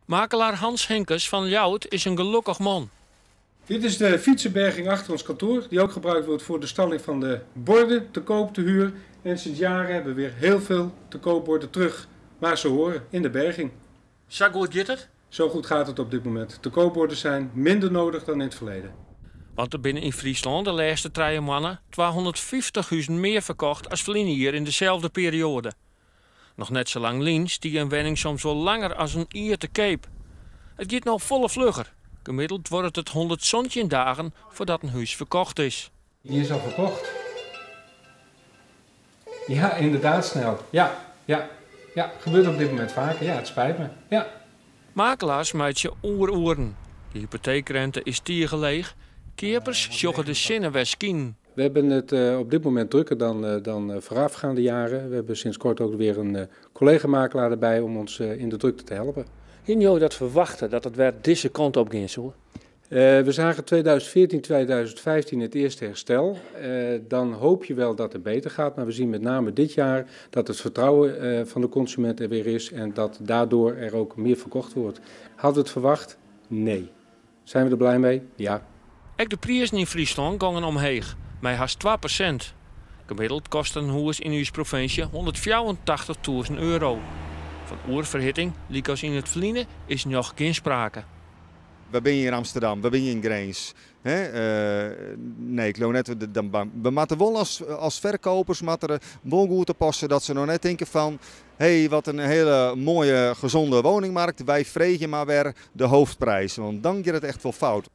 Makelaar Hans Henkes fan Ljouwert is in gelokkich man. Dit is de fietsenberging achter ons kantoor, die ook gebruikt wordt voor de stalling van de borden te koop, te huur. En sinds jaren hebben we weer heel veel te koopborden terug waar ze horen, in de berging. Sa goed giet it? Zo goed gaat het op dit moment. Te koopborden zijn minder nodig dan in het verleden. Want der binne yn Fryslân de lêste 3 moanne 250 huzen mear ferkocht as ferline jier yn deselde perioade. Noch net sa lang lyn stie in wenning soms wol langer as in jier te keap. It giet no folle flugger. Gemiddeld duorret it 117 dagen foardat in hûs ferkocht is. Die is al verkocht. Ja, inderdaad snel. Ja. Gebeurt op dit moment vaker. Ja, het spijt me. Ja. Makelaars meitsje oeroeren. De hypoteekrinte is tige leech. Keapers sjogge de sinne wer skinen. We hebben het op dit moment drukker dan voorafgaande jaren. We hebben sinds kort ook weer een collega-makelaar erbij om ons in de drukte te helpen. Hiene jo dat ferwachte, dat it wer dizze kant op gean soe? We zagen 2014, 2015 het eerste herstel. Dan hoop je wel dat het beter gaat, maar we zien met name dit jaar dat het vertrouwen van de consument er weer is en dat daardoor er ook meer verkocht wordt. Hadden we het verwacht? Nee. Zijn we er blij mee? Ja. Ek de prizen yn Fryslân gongen omheech, mei hast 2%. Gemiddeld kostet in hûs yn ús provinsje €184.000. Fan oerferhitting, lykas yn it ferline, is noch gjin sprake. We binne yn Amsterdam, we binne yn Grins. Hè? Nee, ik leau net. We moatte wol as ferkeapers moatte wol goed oppasse dat se noch net tinke fan: hé, hey, wat in hiele moaie, gezonde woningmarkt. Wy freegje mar wer de hoofdprijs, want dan giet it echt wol fout.